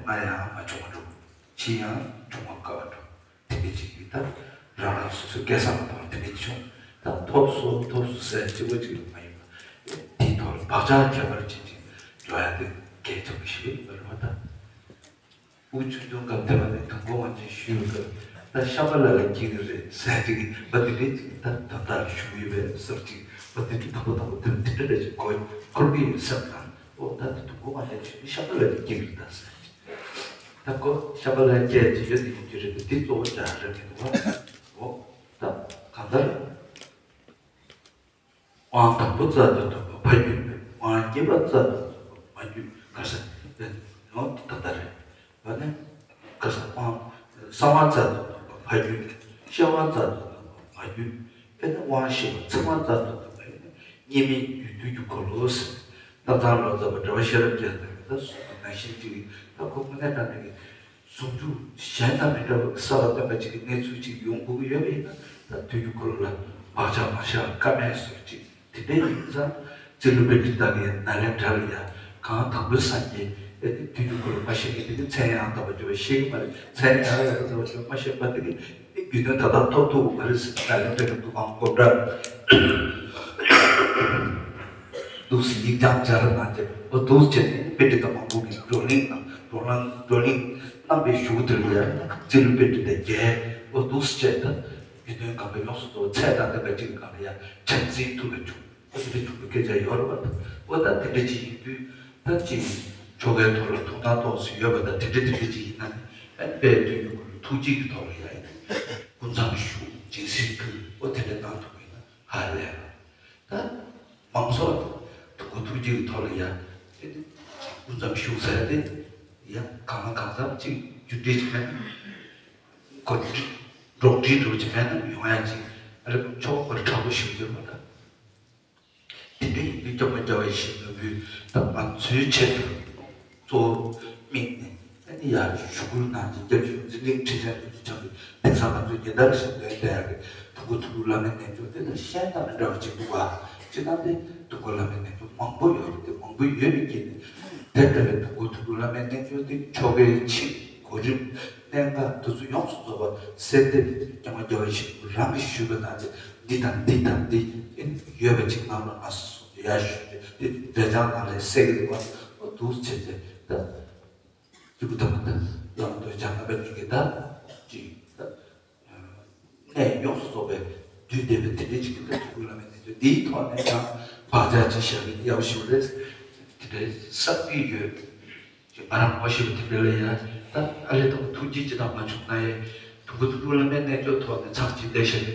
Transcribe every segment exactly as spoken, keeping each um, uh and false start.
ང་ཡང་མ་བྱུང་བ་འགྲོ། ཕྱིས་ཡང་བྱུང་བ་དཀའ་བ་འགྲོ། དེ་འདྲ་ཅིག་གིས་ད་རང་རང་སོ་སོའི་སྐལ་བཟང་ལ་ཕར་དེ་འདྲ་བྱུང་། ད་ཐོབ་སོ་ཐོབ་སོ་ཟེར་གཅིག་པོ་གཅིག་ལ་མ་ཡིན་པ། དེའི་ཐོག་ལ་བག་ཆགས་ཁྱད་པར་ཅན་ཅིག་འཇོག་ཡ་དེ་གལ་ཆེན་པོ་ཞིག་ཡིན་པ་རེད་བ་ད། དབུགས་ཆུང་ཆུང་སྐབས་དེ་བ་ནས་དུས་འཁོར་དབང་ཆེན་ཞུས་སྐབས་ད་ཤམྦྷ་ལ་ལ་སྐྱེ་གི་རེད་ཟེར་ཅིག་བ་དེ་འདྲ་ཅིག་ད་ད་ལྟ་ཞུ་གི་ཡོད་པས་ཟེར་ཅིག་བ་དེ་འདྲ་དང་པོ་དང་པོ་དེ་འདྲ་ཅིག་གོ་འཁོར་གི་ཡོད་སེམས་ནང་། ཨོ་ད་དེ་དུས་འཁོར་དབང་ཆེན་ཞུས་ཤམྦྷ་ལ་ལ་སྐྱེ་གི་རེད་ད་ཟེར་ཅིག་ད་ཁོ་ཤམྦྷ་ལ་སྐྱེ་ཅིག་ཡོད་དེ་ཡིན་རྒྱུ་རེད་པས། དེ་གཙོ་བོ་ཅག་རེད་མི་འདུག་བ། ཨོ་ད་གང་ལྟར། དབང་དང་པོ་རྩལ་དུ་འདོན་པ་ཕ་རྒྱུད་པས། དབང་རྒྱས་པ་རྩལ་དུ་འདོན་པ་མ་རྒྱུད་ག་ས་ཡོད་ད་ལྟ་རེད། ཨ་ནི་ག་ས་དབང་གསང་བ་རྩལ་དུ་འདོན་པ་ཕ་རྒྱུད་པས། སྐྱེ་བ་རྩལ་དུ་འདོན་པ་མ་རྒྱུད། དཔེར་ན་དབང་ཤེས་པ་ཚད་མ་རྩལ་དུ་འདོན་པ་ཡིན་ན་དབྱེར་མེད་རྒྱུད་དུས་ཀྱི་འཁོར་ལོ་ཟེར། སྟག་ཚང་ལོ་ཙཱ་བ་འགྲེལ་པ་ཤེས་རབ་རྒྱལ་དང་ད་གསུངས་པ་ནང་བཞིན་ཅིག་ད་ཁོ་དངོས་གནས་དྲང་གནས་ཀྱི་ཟུང་འཇུག་གཞན་དང་མི་འདྲ་བ་གསར་བ་སྟོན་པ་ཅིག་གི་གནས་ཚུལ་ཅིག་ཡོང་དགོས་ཀྱི་ཡོད་པ་ཡིན་ན། ད་དུས་ཀྱི་འཁོར་ལོ་ལ་བག་ཆགས་མ་བཞག་ཀ་མེད་ཟེར་ཅིག་དེ་འདྲ་ཡིན་ཙང་། རྗེ་བློན་པོའི་དྲི་དང་ཡང་ནཱ་ལེནྡྲ་ལ་ཡང་གང་དང་པོའི་སངས་རྒྱས་ཨེ་ནི་དུས་ཀྱི་འཁོར་ལོ་མ་བཤད་མཁན་དེ་ནི་མཚན་ཡང་དག་པ་འཇོག་པའི་ཤེས་ཀྱི་མ་རེད། མཚན་ཡང་ཡང་དག་པ་འཇོག་མ་བཤད་པ་དེ་གི་རྒྱུད་དོན་ད་ལྟ་ཐོབ་ཐུབ་མ་རེད་ཟེར། ནཱ་ལེནྡྲ་གི་འདུ་ཁང་སྒོམ་གྲྭ། འདུག་སེ་ཡིག་བརྐྱངས་སྦྱར་གནང་རྗེས་འོ་འདུག་སེ་བྱས་ནས་དཔེ་ཁྲིད་དང་མང་པོ་གི་བགྲོ་གླེང་གནང་། བགྲོ་གླེང་བགྲོ་གླེང་གནང་བའི་གཞུག་གུ་དེ་ལ་ཡང་རྩིས་ལུགས་དཔེ་ཁྲིད་དང་རྒྱལ་འོ་འདུག་སེ་བྱས་ད་རྒྱུད་དོན་གང་ག་ཡོངས་སུ་རྫོགས་ཚད་དང་ལྡན་པ་གཅིག་གི་སྒང་ལ་ཡང་ཆ་འཛིན་ཐུབ་པ་བྱུང་། འོ་དེ་འདྲ་བྱུང་བའི་སྐད་ཆ་ཡོད་རེད་པ། འོ་ད་དེ་འདྲ་ཅིག་ཡིན་དུས་ད་ཅིག་ཆོ་གའི་ཐོག་ལ་ཐུགས་སྣང་ཏོག་ཙམ་ཡོད་པ་དང་དེ་འདྲ་དེ་འདྲ་ཅིག་ཡིན་ན་ནི་ཨ་ནི་དཔལ་དུས་ཀྱི་འཁོར་ལོ་ཐུགས་རྗེ་གི་ཐོག་ལ་ཡང་ཡིན་ན་སྐུ་མཚམས་བཞུགས་སྦྱིན་སྲེག་ཕུལ་འོ་དེ་འདྲ་གནང་ཐུབ་པ་ཡིན་ན། ཧ་ལས། ད་མང་ཚོགས་དུས་འཁོར་ཐུགས་རྗེ་གི་ཐོག་ལ་ཡ་ཨེ་ནི་སྐུ་མཚམས་བཞུགས་ཟེར་ཏེ་ཡ་གང་ལ་གང་འཚམ་ཅིག་རྒྱུ་འབྲས་ཅིག་མེད་ན་གོ་འགྲོགས་འདྲིས་འགྲོ་ཅིག་མེད་ན་ཡོང་ཡ་ཅིག་ཨ་རེ་ཆོག་པར་དྲག་པོ་ཞིག་ཡོད་མ་ད། དེ་འདྲ་ཡིན་དུས་སྐྱབས་མགོན་རྒྱལ་བ་ཡིད་བཞིན་ནོར་བུས་ད་ང་ཚོའི་ཆེད་དུ། གཙོ་བོ་དམིགས་ནས་ཨ་ནི་ཡར་ཞུ་སྐུལ་གནང་རྗེས་སྐྱབས་ཞུ་འཛིན་གླིང་ཁྲི་ཆེན་དུ་བྱོན་པའི་དེང་སང་ང་ཚོས་ཉིན་ལྟར་བཞིན་ལྡན་བསྡད་ཡག་གི་དུས་འཁོར་ཐུགས་སྤྲུལ་བླ་མའི་རྣལ་འབྱོར་དེ་དང་གཞན་དང་མི་འདྲ་བ་ཅིག་འདུག་ག། སྤྱིར་བཏང་དེ་དུས་འཁོར་བླ་མའི་རྣལ་འབྱོར་མང་པོ་ཡོད་རེད་དེ་མང་པོ་ཡོད་པའི་རྐྱེན་ནས་དེ་ལྟ་བུའི་དུས་འཁོར་ཐུགས་སྤྲུལ་བླ་མའི་རྣལ་འབྱོར་དེ་ཆོ་གའི་ཆིངས་གོ་རིམ་གནད་འགག་དེ་ཚོ་ཡོངས་སུ་རྫོགས་པ་གསལ་འདེབས་སྐྱབས་མགོན་རྒྱལ་བ་ཡིད་བཞིན་ནོར་བུ་རང་གིས་ཞུས་པ་ནང་བཞིན་འདི་དང་འདི་དང་འདི་ཡོད་པ་ཅིག་གནང་རོགས་གནང་ཟེར་གསུངས་ཏེ་ཡར་ཞུས་ཏེ་དེ་འབྲས་བྱང་ནང་ལ་གསལ་གྱི་འདུག་བ། འོ་འདུག་སེ་བྱས་ཏེ་ད། སྐྱེས་བུ་དམ་པ་དང་བླ་མ་སྟོད་བྱ་ངན་པ་གཉིས་ཀྱིས་ད་ཅིག་ད་གནས་ཡོངས་སུ་རྫོགས་པའི་དུས་འདས་པའི་དེ་འདྲའི་ཅིག་གི་ད་ཐུགས་ལ་མེད་ནས་འདིའི་ཐོག་ནས་ཀྱང་བག་ཆགས་ཅིག་བཞག་གི་ཡག་པོ་ཞིག་རེད། དེ་འདྲའི་བསམ་གྱི་ཡོད། ཅིག་ང་རང་ངོ་ཤེས་པ་དེ་འདྲ་ལ་ཡང་ད་ཨ་ལས་དང་ཐུགས་རྗེ་ཅི་དང་མ་བྱུང་ན་ཡང་དུམ་བུ་དུམ་བུ་བླ་མའི་རྣལ་འབྱོར་ཐོག་ནས་ཚར་གཅིག་བསྡད་བཞག་གི་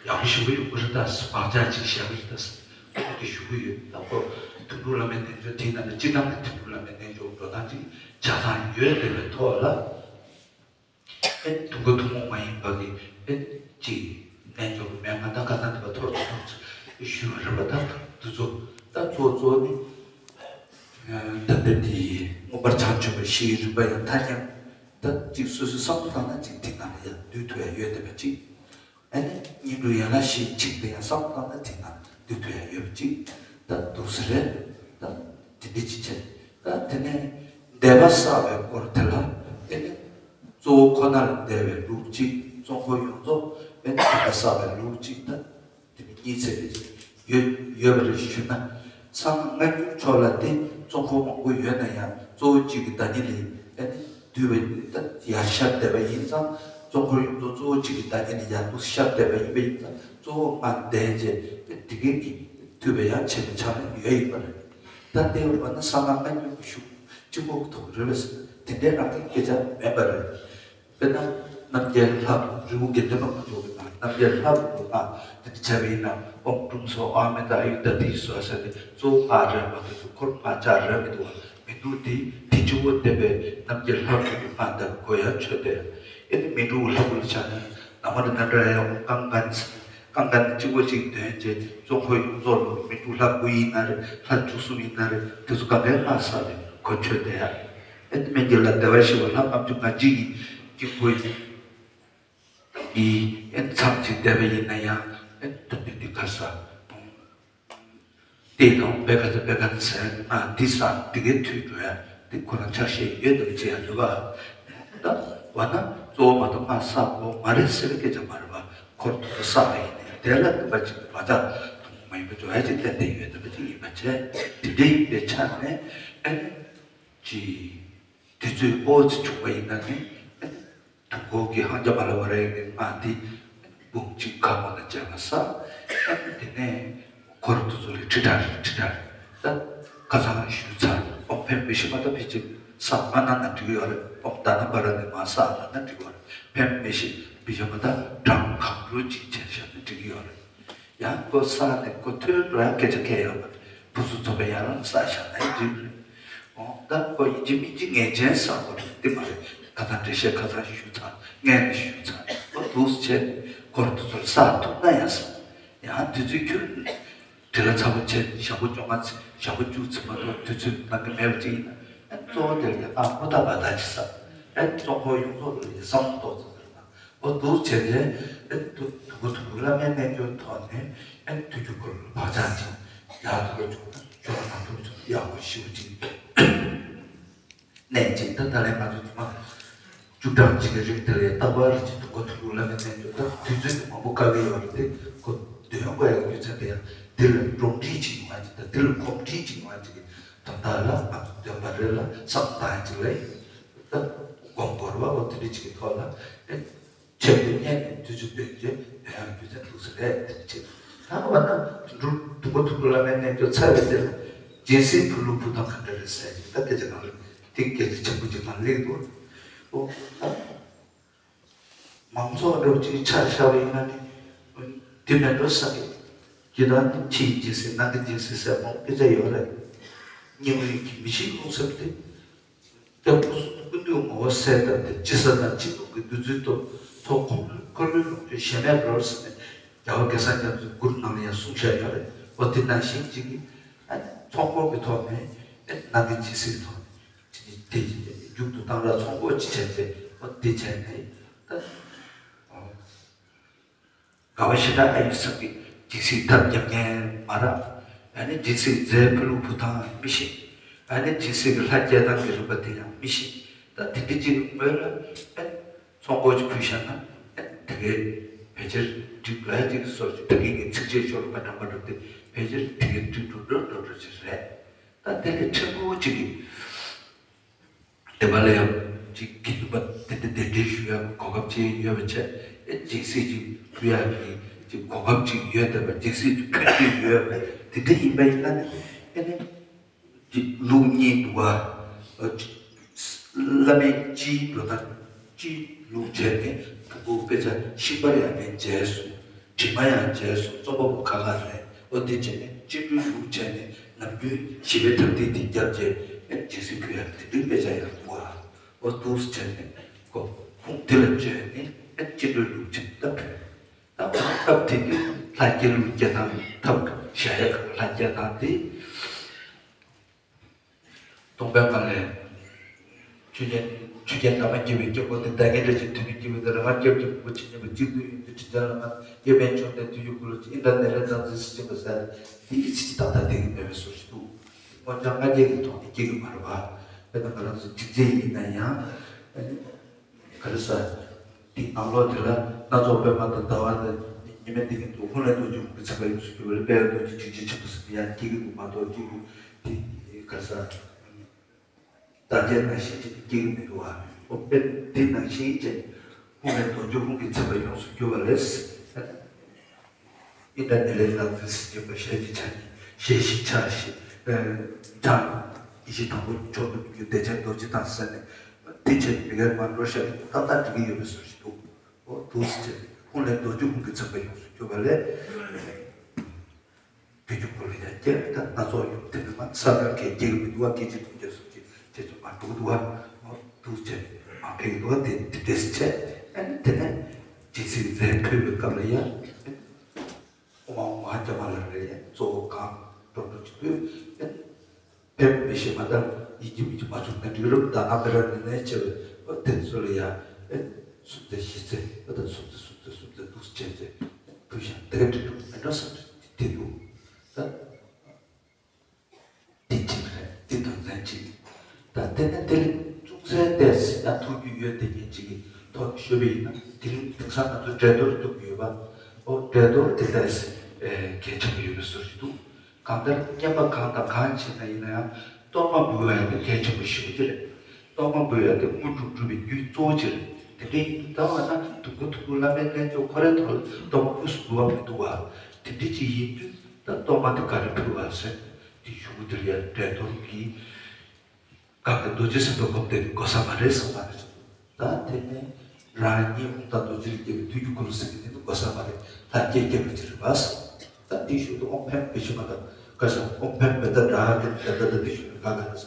ཡག་པོ་ཞིག་ཡོད་པ་རེད། ད་བག་ཆགས་ཅིག་བཞག་གི་རེད། ད་ཁོང་གིས་ཞུ་གི་ཡོད། ད་ཁོ་དུམ་བུ་བླ་མའི་རྣལ་འབྱོར་དེའི་ནང་ནས་སྤྱིར་བཏང་གི་དུམ་བུ་བླ་མའི་རྣལ་འབྱོར་འགྲོ་སྟངས་ཅིག་ཆ་ཚང་ཡོད་བསྡད་པའི་ཐོག་ལ། ཨེ་དུམ་བུ་ཐུན་མོང་མ་ཡིན་པ་གི་ཨེ་ཅིག་རྣལ་འབྱོར་མན་ངག་དང་ཁ་སང་དེ་པ་ཐོར་ཐོར་ཐོར་ཞུས་པ་རེད་པ། ད་དུ་ཚོ་ད་གཙོ་གཙོ་ནི་ད་ལྟ་དེ་མངོན་པར་བྱང་ཆུབ་པ་བཞིའི་རིམ་པ་ཡང་ཐ་སྙད་ད་ཅིག་སོ་སོའི་བསམ་བློ་བཏང་ན་ཅིག་དེ་ནང་ལ་ཡང་འདུས་ཐུབ་ཡ་ཡོད་བསྡད་པ་ཅིག་ཨ་ནི་སྙིང་པོའི་ཡན་ལག་བཞིའི་ཆིངས་དེ་ཡང་བསམ་བློ་བཏང་ན་དེ་ན་འདུས་ཐུབ་ཡ་ཡོད་པ་ཅིག་ད་འདུག་ས་རེད། ད་དེ་འདྲ་ཅིག་བྱས། ད་དེ་ནས་འདས་པ་བསགས་པའི་སྐོར་དེ་ལ་ཨེ་ནི་གཙོ་བོ་ཁོ་ན་ལ་འདས་པའི་ལུགས་གཅིག་གཙོ་འཁོར་ཡོངས་རྫོགས་ཨེ་ནི་དེ་ལ་བསགས་པའི་ལུགས་གཅིག་ད་དེ་ནི་གཉིས་ཚེ་རེ་ཡོད་ཡོད་པ་རེད་ཞུས་ན། གསང་སྔགས་སྔ་འགྱུར་ཕྱོགས་ལ་དེ་གཙོ་འཁོར་མང་པོ་ཡོད་ན་ཡང་གཙོ་བོ་གཅིག་གི་བདག་ཉིད་ལས་ཨེ་ནི། འདུས་པ་ཡིན་ད་ཡར་ཤར་བསྡད་པ་ཡིན་ཙང་གཙོ་འཁོར་ཡོངས་རྫོགས་གཙོ་བོ་གཅིག་གི་བདག་ཉིད་ནས་ཡར་འདུག་ཤར་བསྡད་པ་ཡིན་པ་ཡིན་ཙང་གཙོ་བོ་ལྔ་འདས་རྗེས་དེ་གའི་གི་འདུས་པ་ཡང་ཆེ་བའི་ཆ་ནས་ཡོད་ཡིན་པ་རེད། ད་དེ་ཡོད་པ་ན་གསང་སྔགས་སྔ་འགྱུར་གྱི་ཤུགས་གཅིག་པོ་ཐོག་རེད་པས། དེ་འདྲའི་རང་གི་སྐད་ཆ་མེད་པ་རེད། དཔེར་ན་རྣམ་རྒྱལ་ལྷ་བུ་རི་བོ་དགེ་ལྡན་པ་ང་ཚོ་གི་ནང་རྣམ་རྒྱལ་ལྷ་བུ་ལྔ་དེ་འདྲ་བྱས་པ་ཡིན་ན་ཨོཾ་ཀྲུང་སོ་ཨ་མི་ཏ་ཨ་ཡུ་ད་དྷི་སྭཱ་ཧཱ་ཟེར་ཏེ་གཙོ་བོ་ལྔ་རེད་མ་གཏོགས་འཁོར་ལྔ་ཆ་རེད་མི་འདུག་བ། མི་འདུག་དེ་དེ་གཅིག་པོ་བསྟན་པའི་རྣམ་རྒྱལ་ལྷ་བུ་ལྔ་ལྟ་བུ་དགོས་ཡ་ཆོས་དེ། ཨེ་ནི་མི་འདུག་ལྷ་བུ་ལ་ཆ་ན་ན་མ་ར་ན་འདྲ་ཡ་ཀང་ཀན་ཀང་ཀན་གཅིག་པོ་གཅིག་འདོན་བྱས་གཙོ་འཁོར་ཡོངས་རྫོགས་ལ་མི་འདུག་ལྷ་དགུ་ཡིན་ན་རེད་ལྷ་བཅུ་གསུམ་ཡིན་ན་རེད་དེ་ཚོ་གང་གའི་ལྷ་ས་རེད་གོ་ཆོས་དེ་ཡ། ཨེ་ནི་སྨན་གྱི་བླ་བདེ་བར་གཤེགས་པ་ལྷ་ལྔ་བཅུ་ང་གཅིག་ཡིན་གཅིག་པོ་ཡིན། ཨེ་ནི་མཚམས་གཅིག་བསྡད་པ་ཡིན་ན་ཡང་ཨེ་ནི་ད་འདི་འདི་ག་ས། དེ་དང་བེ་ག་ཚ་བེ་ག་ཚ་ཟེར་ན་འདི་ས་འདི་གའི་མཐུད་འགྲོ་ཡ། དེ་ཁོ་རང་ཆ་ཤས་ཡོད་དམ་ཅི་ཡང་ཡོད་པ། ད་བ་ན་གཙོ་བོ་མ་གཏོགས་ང་ས་གོ་མ་རེད་ཟེར་སྐད་ཆ་མ་རེད་པ། འཁོར་དུ་ས་ཡིན་ནས་དེ་ལ་དུ་པ་ཅིག་བ་ད་དུ་མ་ཡིན་པ་འཇོག་ཡ་ཅིག་བསྟན་ཏེ་ཡོད་དམ་ཅི་ཡིན་པ་བྱས། དེ་འདྲ་ཡིན་པའི་ཆ་ནས་ཨེ་ཅི། དུས་ཚོད་ཨོ་ཙི་བྱུང་བ་ཡིན་ན་ནི། དུས་འཁོར་གྱི་ཧང་རྒྱ་མ་ལ་བ་རེ་གི་སྔགས་འདི་འབུམ་གཅིག་ཁ་སྔོན་ལ་བྱས་པ་ས། དེ་ནས་འཁོར་དུ་ཚུར་ཁྲི་ཁྲི་ཁྲི་ཁྲི་ད་ཁ་སང་ཞུ་ཚར། ཨོ་ཕེབས་མི་ཤི་མ་ད་ཕི་ཅི་ས་མ་ན་ན་འགྲིག་ཡོད་རེད། ཨོ་ད་ན་བ་ར་ནི་མ་ས་ན་ན་འགྲིག་ཡོད་རེད། ཕེབས་མི་ཤི་མི་ཤི་མ་ད་གྲངས་གང་རུ་ཅིག་བྱས་བཞག་ན་འགྲིག་ཡོད་རེད། ཡང་ཁོ་ས་ནས་ཁོ་ཐོས་འགྲོ་ཡང་སྐད་ཆ་གང་ཡང་མ་རེད། བུ་ཚོ་ཚོ་པ་ཡར་ལངས་ས་བཞག་ན་འགྲིག་རེད། འོ་ད་ཁོ་ཡིན་གཅིག་མིན་གཅིག་ངེས་ཅན་ས་ཁོ་རེད་དེ་མ་རེད། ཁ་སང་འགྲེལ་བཤད་ཁ་སང་ཞུས་ཚར། སྔས་ནས་ཞུས་ཚར། ཁོ་འདུག་སེ་བྱས་ནས་ཁོ་རང་དུས་ཚོད་ས་ཐུབ་ན་ཡང་ས། ཡང་དུས་ཚོད་ཁྱོད་དེ་ལ་ཚ་པོ་བྱས་ནས་ཞག་པོ་བཅོ་ལྔ་ཚེ་ཞག་པོ་བཅུ་ཚེ་མ་གཏོགས་དུས་ཚོད་གནང་གི་མེད་པ་ཅིག་ཡིན་ན། གཙོ་བོ་དེ་ལ་ཡང་ཨ་ཁུ་ད་བ་ད་ཅི་ས། ཨེ་ཙོང་ཁོ་ཡོངས་རྫོགས་ལ་ཡང་བསམ་བློ་ཏོག་ཙམ་ཟེར་ན། འོ་འདུག་བྱས་རྗེས་ཨེ་དུ་དུ་གུ་དུ་གུ་བླ་མའི་རྣལ་འབྱོར་ཐོག་ནས་ཨེ་ཐུགས་རྒྱུད་ཁོ་ལ་བག་ཆགས་ཅིག་ཡག་ཐུག་ལ་བྱུང་ན་ཆོག་ན་ཐུག་ལ་བྱུང་ན་ཡག་པོ་ཞེ་པོ་ཅིག་གནས་ཅིག་ད་ད་ལན་ང་ཚོ་ཚང་མ་བཅུ་གྲངས་ཅིག་གི་རིང་དེ་ལ་རྟག་པར་ཅིག་དུ་གུ་དུ་གུ་བླ་མའི་རྣལ་འབྱོར་ད་དུས་ཚོད་དུ་མང་པོ་བཀག་གི་ཡོད་རེད་དེ་ཁོ་འདོན་དགོས་ཡག་རྒྱུ་མཚན་དེ་ཡང་དེ་ལ་སྒྲོམ་ཁྲིད་ཅིག་ཡོང་བ་ཅིག་ད་དེ་ལ་གོམས་འདྲིས་ཅིག་ཡོང་བ་ཅིག་གི་དོན་དག་ལ་ང་ཚོ་འདོན་པ་རེད་ལ་བསམ་བཏང་ཡག་ཅིག་ལ་ཡིན། ད་སྒོམ་དགོས་རེད་བ། འོ་དེ་འདྲ་ཅིག་གི་ཐོག་ལ་ཨེ་ཆེད་དུ་གཉེར་ནས་དུས་ཚོད་སྟོན་རྗེས་ཡང་རྒྱུ་མཚན་འདུག་ས་རེད། དེ་འདྲ་ཅིག་ད་བ་ན་དུ་འགྲོ་དུ་མ་དུ་མ་བླ་མའི་རྣལ་འབྱོར་ཚར་བའི་རྗེས་ལ་སྦྱིན་སྲེག་ཕུལ་ལུགས་ཕུལ་སྟངས་ག་འདྲ་རེད་ཟེར་ཡག་ད་སྐད་ཆ་ནང་ལ་དེ་སྐད་ཆ་ཆེན་པོ་ཅིག་ནང་སླེབས་འདུག་འོ་ད། མང་ཚོགས་འགྲོ་ཅིག་ཆ་བཞག་པ་ཡིན་ན་ནི། དེ་མེད་འགྲོ་ས་གི། ཇི་ལྟར་ནི་ཕྱིའི་སྦྱིན་སྲེག་ནང་གི་སྦྱིན་སྲེག་ཟེར་མང་སྐད་ཆ་ཡོད་རེད། སྙིང་རུས་ཀྱི་མི་ཤིགས་རླུང་སེམས་ཏེ། སྐྱབས་སུ་ཀུན་འདུས་ངོ་བོ་གསལ་བཏབ་སྟེ་ཇི་ས་ན་ཅི་ཐུག་གི་བདུད་རྩིའི་སྟོབས་ཐོག་འཁོར་ལོས་ལོངས་སྤྱོད་གཞན་མེད་འགྲོར་ཟེར་ནས་རྒྱལ་བ་གེ་སར་རྒྱ་མཚོའི་མགུར་ནང་ལ་ཡང་གསུངས་བཞག་ཡོད་རེད། འོ་དེ་ནང་བཞིན་ཅིག་གི། ཨ་ནི་ཚོགས་འཁོར་གྱི་ཐོག་ནས་ཨ་ནི་ནང་གི་སྦྱིན་སྲེག་ཐོག་ནས། དེ་མཇུག་ཏུ་གཏང་རག་ཚོགས་འཁོར་ཅིག་བྱས་ཏེ་འོ་དེ་བྱས་ནས་ད། དགའ་བ་ཞེ་དྲག་ཨ་ཡི་སོགས་ཀྱི་སྦྱིན་སྲེག་ཐབས་རྒྱབ་མཁན་མ་རག་ཨ་ནི་སྦྱིན་སྲེག་རྫས་ཕུལ་ལུགས་ཕུལ་སྟངས་མི་ཤེས། ཨ་ནི་སྦྱིན་སྲེག་གི་ལྷ་སྐྱེལ་སྟངས་ཀྱི་རིམ་པ་དེ་ཡང་མི་ཤེས། ད་དེ་འདྲ་ཅིག་ངོས་ལ་ཨ་ནི་ཚོགས་འཁོར་ཅིག་ཕུལ་བཞག་ན་ཨ་ནི་དེ་གའི་ཕལ་ཆེར་འགྲིག་འགྲོ་ཡ་ཅིག་སོར་ཅིག་ད་གིན་གྱི་ཚིགས་བཅད་ཤོ་ལོ་ཀ་འདྲ་མ་འགྲོ་དེ་ཕལ་ཆེར་དེ་གའི་འགྲིག་འགྲོ་འགྲོ་འགྲོ་འགྲོ་ཅིག་རེད། ད་དེ་ལས་ཕྲན་བུ་ཅིག་གིས། དེ་པ་ལ་ཡང་ཅིག་དགེ་འདུན་པ་དེ་འདྲ་གདན་འདྲེན་ཞུ་ཡག་གོ་སྐབས་ཅིག་ཡོད་པ་བྱས་ཨེ་སྦྱིན་སྲེག་ཅིག་ཕུལ་ཡག་གི་ཅིག་གོ་སྐབས་ཅིག་ཡོད་བསྡད་པ་སྦྱིན་སྲེག་ཅིག་ཕུལ་འདོད་ཡོད་པ་དེ་འདྲ་ཡིན་པ་ཡིན་ན་ནི་ཨེ་ནི་ཅིག་ལུགས་གཉིས་འདུག་ག་ཅིག་བླ་མའི་སྤྱིའི་འགྲོ་སྟངས་སྤྱིའི་ལུགས་བྱས་ནས་ཕྲུ་གུ་དཔེ་ཆ་ཤེས་པར་ཡང་ནས་མཇལ་སོང་། དྲི་མ་ཡང་མཇལ་སོང་། རྩོམ་པ་པོ་ཁག་ཁག་རེད། ཨོ་དེ་བྱས་ནས་སྤྱི་འགྲོའི་ལུགས་བྱས་ནས་ནམ་རྒྱུན་ཞི་བའི་ཐབས་ལྡན་དེ་རྒྱབ་རྗེས་ཨེ་སྦྱིན་སྲེག་ཕུལ་ཡག་དེ་འདྲའི་དཔེ་ཆ་ཡང་འདུག་ཨ། ཨོ་འདུག་སེ་བྱས་ནས་ཁོ་ཁུངས་དེ་ལ་བཅོལ་ནས་ཨེ་སྤྱི་འགྲོའི་ལུགས་བྱས་ནས་ད་ཕུལ། ད་ཁོ་ཐབས་དེ་དུས་ལྷ་སྐྱེལ་ལུགས་སྐྱེལ་སྟངས་ཐབས་བྱ་ཡག་ལྷ་སྐྱེལ་སྟངས་དེ། སྟོང་པའི་ངང་ལས། ཆོས་རྒྱལ་ཆོས་རྒྱལ་བླ་མ་དགྱེས་པའི་སྐྱབས་མགོན་དེ་བདག་ཉིད་རིན་ཆེན་ཐུབ་པའི་སྐྱེས་བུ་དེ་རང་དབང་སྐྱབས་ཀྱི་ཕུང་པོ་ཇི་སྙེད་པ་གཅིག་ཏུ་ཡོད་དུས་དྲིན་ཅན་བླ་མ་དབྱེར་མེད་མཆོག་ལྡན་དུས་ཀྱི་སྐུ་ལ་ཨིནྡྲ་ནཱི་ལེནྡྲ་མཛེས་སུ་སྦྱིན་པ་ཟེར་དེའི་ཚིག་ཏག་ཏག་དེ་གི་མེད་པའི་བཟོ་ཞིག་འདུག་སྔོན་ཆད་ང་རྒྱལ་གྱི་ཐོག་ནས་སྐྱེ་གི་མ་རེད་པ། དཔེར་ན་ང་རང་ཚོ་འཇིག་རྟེན་ཡིན་ན་ཡང་། ག་རེ་ཟ། དེའི་ནང་ལོགས་དེ་ལ་སྣ་ཚོགས་པད་མ་དང་ཟླ་བ་དང་ཉི་མའི་གཏིང་གི་འདུག་ཧཱུྃ་ལས་རྡོ་རྗེ་ཧཱུྃ་གི་མཚན་པ་ཡོངས་སུ་གྱུར་པ་ལས་དཔལ་རྡོ་རྗེ་འཇིགས་བྱེད་ཆེན་པོ་ཟེར་ནས་ཡང་སྐྱེ་གི་འདུག་མ་གཏོགས་སྐྱེ་གི་དེ་ག་རེ་ཟ། བདག་ཅག་ནང་བཞིན་བྱས་ནས་སྐྱེ་གི་མི་འདུག་བ། ཨོ་དཔེ་དེ་ནང་བཞིན་བྱས་ནས་ཧཱུྃ་ལས་རྡོ་རྗེ་ཧཱུྃ་གི་མཚན་པ་ཡོངས་སུ་གྱུར་པ་ལས། ཨིནྡྲ་ནཱི་ལེནྡྲ་མཛེས་སུ་སྦྱིན་པ་ཞལ་གྱི་ཕྱག་ཞལ་བཞི་ཕྱག་བཞི། ཕྱག་ཡེ་ཤེས་དང་པོ་མཆོག་ཏུ་གྱུར་བདེ་ཆེན་རྡོ་རྗེ་དང་ཟེར་ནས་དེ་བྱས་ནས་མི་དགེ་བ་འགྲོ་ཤ་ཏག་ཏག་འགྲིག་གི་ཡོད་པའི་བཟོ་ཞིག་འདུག་ཨོ་འདུག་སེ་བྱས་ནས་ཧཱུྃ་ལས་རྡོ་རྗེ་ཧཱུྃ་གི་མཚན་པ་ཡོངས་སུ་གྱུར་པ་ལས། དུས་ཀྱི་འཁོར་ལོ་ཡང་བསྐྱར་ད་སྣ་ཚོགས་ཡོང་དེ་ནི་མ་ས་ལ་གས་སྐྱེ་གི་མི་འདུག་བ། སྐད་ཅིག་ཐུན་གྱི་སུམ་ཅུ་དེ་ཚོ་མ་འདུག་འདུག་བ། འདུག་བྱས་མ་ཕེབས་འདུག་བ། དེ་དེ་འདྲས་བྱས་ཨ་ནི་དེ་ནས་སྦྱིན་སྲེག་རྫས་ཕུལ་བའི་སྐབས་ལ་ཡང་ཨོཾ་ཨཱཿཧཱུྃ་ཙམ་མ་ལ་རེ་གཙོ་བོ་གང་འགྲོ་འགྲོ་ཅིག་ཕུལ་ཨ་ནི་ཕེབས་མི་ཤེས་མ་ད་ཡིན་གྱི་མིན་གྱི་མ་བྱུང་ན་འགྲིག་རབས་ད་ཨ་མི་ར་ནི་ནས་བྱས་པའི་དེ་ཚོ་ལ་ཡང་ཨ་ནི་སུམ་རྩེ་བཞི་རྩེ་ཨ་ད་སུམ་རྩེ་སུམ་རྩེ་སུམ་རྩེ་འདུག་བྱས་ཏེ་ཕུལ་ཤག་དེ་འདྲ་འགྲིག་འགྲོ་མེད་འགྲོ་བསམ་གྱི་དེ་འདུག་ད། དེ་གཅིག་རེད། དེ་དོན་ཚན་གཅིག་ད་དེ་ནས་དེ་ལས་ཅུང་ཟད་ཏོག་ཙམ་ཡང་ཐུགས་རྒྱུས་ཡོད་བསྡད་མཁན་ཅིག་གི་ཐོག་ནས་ཤོད་པ་ཡིན་ན། དེ་རིང་དེང་སང་ང་ཚོ་འགྲན་བསྡུར་གཏོང་གི་ཡོད་པ། ཨོ་འགྲན་བསྡུར་དེ་ཏོག་ཙམ་གལ་ཆེན་པོ་ཡོད་པའི་བཟོ་ཞིག་འདུག་གང་ལྟར་རྔན་པ་གང་དང་གང་བྱས་ན་ཡིན་ན་ཡང་གཏོར་མ་འབུལ་བ་ཡང་དེ་གལ་ཆེན་པོ་ཞེ་པོ་ཅིག་རེད། གཏོར་མ་འབུལ་ཡང་དེ་དངོས་གྲུབ་སྒྲུབ་པའི་རྒྱུ་གཙོ་བོ་ཅིག་རེད། དེ་འདྲ་ཡིན་དུས་ད་བར་ན་དུས་འཁོར་ཐུགས་ཀྱི་བླ་མའི་རྣལ་འབྱོར་ཁོ་རའི་ཐོག་ལ་གཏོར་མ་དངོས་སུ་འབུལ་བ་མི་འདུག་བ། དེ་འདྲ་ཅིག་ཡིན་དུས་ད་གཏོར་མ་དེ་ག་རེ་ཕུལ་བ་ཟེར་དེ་ཞུ་གི། དེ་ལ་ཡང་འགྲན་བསྡུར་གྱི་གང་གི་རྡོ་རྗེ་སེམས་དཔའི་སྒོམ་བཟླས་དགོས་ས་མ་རེད་བསམ་པ་རེད། ད་དེ་ནས་རང་ཉིད་དབང་དང་རྡོ་རྗེ་ལ་སྐྱེས་པའི་དུས་ཀྱི་འཁོར་ལོ་ཟེར་གྱི་དེ་ནི་དགོས་ས་མ་རེད། ད་སྐྱེས་སྐྱེས་པ་ཅིག་རེད་པ། ད་དེའི་ཤུལ་དུ་ཨོཾ་ཕཊ་པི་ཤི་མ་ད་ག་ཤ་ཨོཾ་ཕཊ་པི་ད་དྲ་གི་ད་ད་ད་དེའི་ཤུལ་དུ་ག་ག་ན་ས་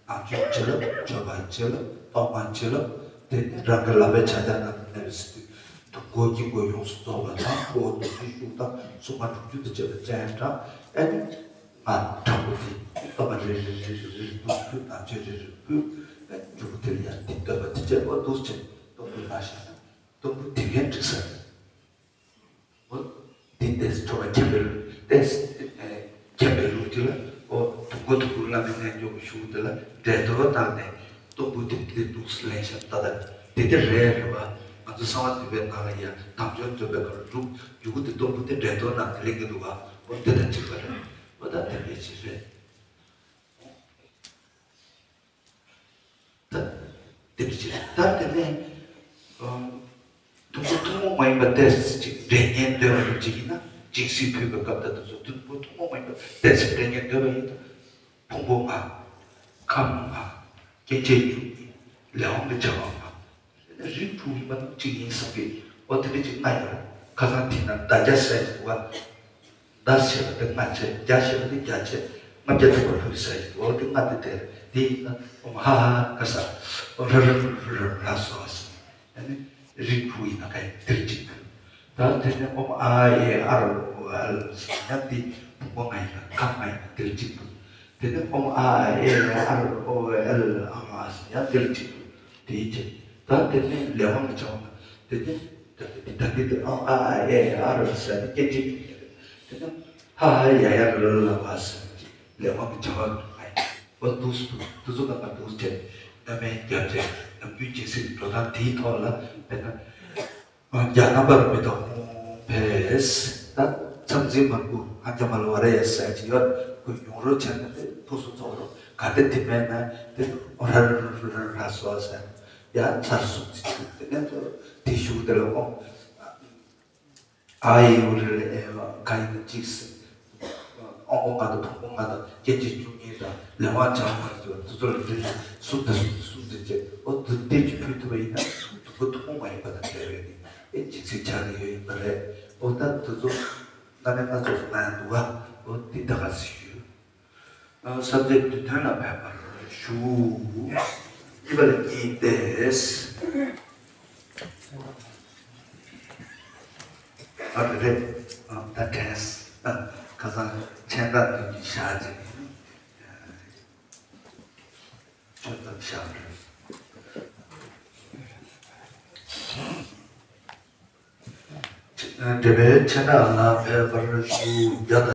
ནང་ཆོས་བྱེད་ལ་མཆོད་པ་བྱེད་ལ་གཏོར་མ་བྱེད་ལ། དེ་ནི་རང་གི་ལག་པའི་ཕྱག་རྒྱ་ནང་དུ་གནས་པའི་ཟེར་དུས་དུས་འཁོར་དཀྱིལ་འཁོར་ཡོངས་སུ་རྫོགས་པ་དང་འཁོར་བདུན་ཅུའི་དབུས་དང་སྲུང་མ་དྲུག་ཅུ་དང་བཅས་པ་སྤྱན་དྲངས། ཨ་ནི། ང་དྲང་པོ་དེ་གཏོར་མ་རེ་རེ་རེ་རེ་རེ་རེ་འདུག་ཕུལ། དམ་ཆོས་རེ་རེ་ཕུལ། མཇུག་དེར་ཡང་དེ་བསྟོད་པ་དེ་བྱས། འོ་འདུག་བྱས་གཏོར་འབུལ་གནང་བཞག་ན་གཏོར་འབུལ་དེ་གས་འགྲིག་ས་རེད། འོ་དེ་ཏོག་ཙམ་ཁྱད་པར་ཏོག་ཙམ་ཁྱད་པར་ལུགས་དེ་ལ། འོ་དུས་འཁོར་ཐུགས་ཀྱི་བླ་མའི་རྣལ་འབྱོར་གྱི་ཞུ་དེ་ལ་འགྲན་བསྡུར་བཏང་ནས་གཏོར་འབུལ་དེ་དེ་འདུག་ལེན་བཞག་ད་ལྟ་དེ་དེ་རེད་རེད་པ། ང་ཚོ་གསང་བ་འདུས་པའི་ནང་ལ་ཡང་དམ་ཆོས་འདོན་པའི་སྐབས་ལ་འདུག་མཇུག་གུ་དེ་གཏོར་འབུལ་དེ་འགྲན་བསྡུར་ནང་དུ་ལེན་གྱི་འདུག་ག་འོ་དེ་དང་གཅིག་པ་རེད། འོ་ད་དེ་འདྲ་ཅིག་རེད། ད་དེ་འདྲ་ཅིག་རེད། ད་དེ་ནས་ཨ་དུས་འཁོར་ཐུན་མོང་མ་ཡིན་པ་ཏོག་ཙམ་ཅིག་འདྲེན་མཁན་འདོན་པ་རུ་ཅིག་ཡིན་ན། སྦྱིན་སྲེག་ཕུལ་བའི་སྐབས་ད་དུས་སུ་དུས་འཁོར་ཐུན་མོང་མ་ཡིན་པ་ཏོག་ཙམ་འདྲེན་མཁན་འདོན་པ་ཡིན་ན། ཕུང་པོ་ལྔ། ཁམས་ལྔ། སྐྱེ་མཆེད་བཅུ་གཉིས། ལས་དབང་གི་བྱ་བ་ལྔ། རིགས་དྲུག་ཡིན་པ་ནི་གཅིག་ཡིན་བསམ་གི། འོ་དེ་འདྲ་ཅིག་ལྔ་ཡོད་རེད། ཁ་སང་དེ་ན་བརྡ་རྒྱ་ཟེར་གྱི་འདུག་ག་བརྡ་ཞེས་པ་དེ་ལྔ་བྱས། རྒྱ་ཞེས་པ་དེ་བརྒྱ་བྱས། ལྔ་བརྒྱ་ཐུབ་པ་ཕུལ་ཟེར་གྱི་འདུག་འོ་དེ་ལྔ་དེ་དེ་རེད། དེ་ཡིན་ན་ཨོཾ་ཧ་ཧ་ག་ས་ཨོཾ་ར་ར་ར་ར་ར་སོ་ཨ་སི། ཨ་ནི་རིགས་དྲུག་ཡིན་ན་ག་ཡི་དེར་གཅིག་ཕུལ། ད་དེ་ནས་ཨོཾ་ཨ་ཨེ་ཨ་རོ་ཨོ་ཨལ་ཟེར་ཡང་དེ་ཕུང་པོ་ལྔ་ཡིན་ན་ཁམས་ལྔ་ཡིན་ན་དེར་གཅིག་ཕུལ། དེ་ནས་ཨོཾ་ཨ་ཨེ་ཨ་རོ་ཨོ་ཨལ་ཨ་ཨ་ཟེར་ཡང་དེར་གཅིག་ཕུལ། དེའི་ཕྱིར་ད་དེ་ནས་ལས་དབང་གི་བྱ་བ་ན་དེ་ནས་ད་དེ་ད་དེ་དེ་ཨོཾ་ཨ་ཨ་ཨེ་ཨ་རོ་ཟེར་ནས་སྐད་ཅིག་གིས་དེ་ནས་ཧ་ཧ་ཡ་ཡ་ར་ལ་ལ་བ་ཟེར་ནས་ལས་དབང་གི་བྱ་བ་ན་ཨ་ཡ་བ་འདུག་སུ་དུ་ཚོ་ལ་མ་འདུག་བྱས་གནོད་མེད་རྒྱལ་བྱེད་ནམ་རྒྱུན་ཇི་སྲིད་འགྲོ་སྟངས་དེའི་ཐོག་ལ་དཔེར་ན། རྒྱ་རྣམ་པར་མི་རྟོག་ཧཱུྃ་ཕཊ། ད་མཚམས་འཛིན་མར་ཁུ་ཨ་ཙ་མ་ལ་བ་རེ་ཡ་ཟེར་གྱི་ཡོད། ཁོས་ཡོང་རོགས་བྱས་ན་དེ་ཕུན་སུམ་ཚོགས་རོགས། ག་དེ་དེ་མེད་ན་དེ་ཨོ་ར་ར་ར་ར་ར་སོ་ཟེར་ཡ་ཚར་སོང་ཅིག་དེ་ནས་དེ་ཞུ་དེ་ལ་ཨོ་ཨ་ཡི་ཨོ་རི་ལ་ཨེ་བ་ག་ཡིན་ན་ཅིག་ཟེར། ཨོ་ཨོ་ང་དང་ཕུང་པོ་ལྔ་དང་སྐྱེ་མཆེད་བཅུ་གཉིས་དང་ལས་དབང་བྱ་བ་ལྔ་དང་དེ་ཚོ་ལ་འདི་གསུམ་དང་གསུམ་དང་བཅས་ཨོ་དུ་ལྟས་ཀྱི་ཕུལ་ཐུབ་པ་ཡིན་ན་དུ་ཁོ་ཐུན་མོང་མ་ཡིན་པ་དང་འབྲེལ་བའི་ནི་ཨེ་ཇི་སྲིད་ཆགས་ཀྱི་ཡོད་ཡིན་པ་རེད། ཨོ་ད་དུ་ཚོ་སྣ་ནས་སྣ་ཚོགས་སུ་གནང་ཡ་འདུག་ག་ཨོ་འདི་ད་ག་ཟེ་ཞུ། ཨ་སངས་རྒྱས་འདི་དོན་ལ་ཕན་པར་ཞུ། གཉིས་པ་ལ་གཉིས་ཏེ། ཨ་རེ་རེ། ཨ་ད་དྲན། ཨ་ཁ་སང་མཆན་བཏགས་འདི་གི་ཞག་ཅིག་ཆོས་ཙམ་བཞག་རེད། འབྲེལ་པའི་མཆན་བཏགས་ལ་ཕན་པར་ཞུ། རྒྱ་དང་